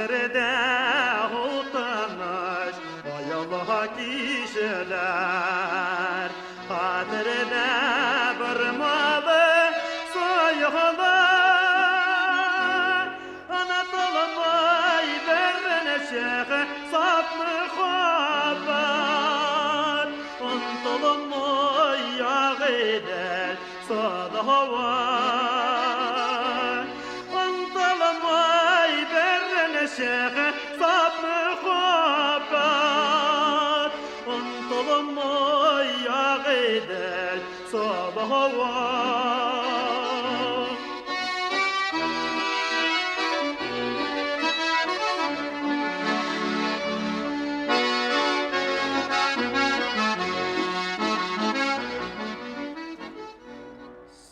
Hatırda utanış Ayallah kişiler Hatırda bir malı soyular Anatılmay bir neşe sap muhabbet Unutulmay yağ sada hava Unutulmay bir neşe sap muhabbet Unutulmay yağ sada hava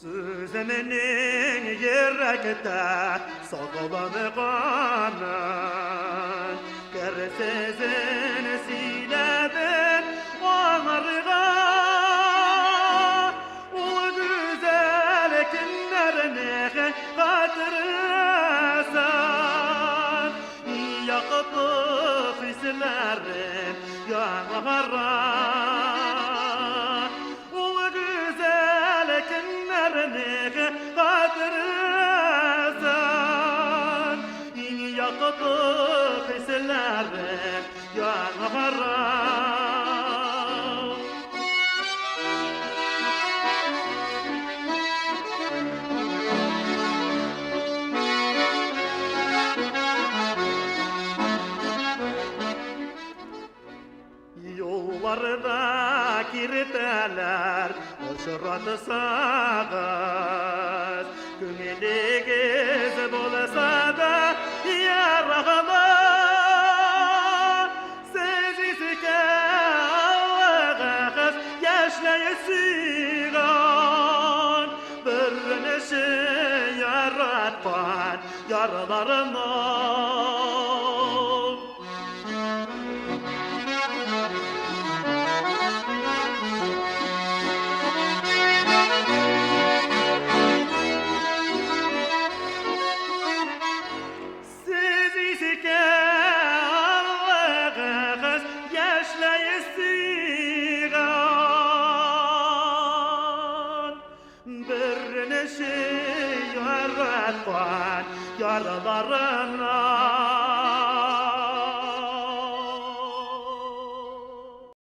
Sözümün yürekte sağlanığanın Kersizin silebin onarığa O güzel günlerini hatırlasan Yakıp hislerim yanara O güzel günlerini hatırlasan Yakıp hislerim yanara Yollarda kirteler uçratsanız Köngiliniz bolsa da yaralı Siz iske ağız yaşlayısıgan Bir neşe yaratkan yaralarına Siz iske ağız yaşlayısıgan Bir neşe yaratkan yaralarına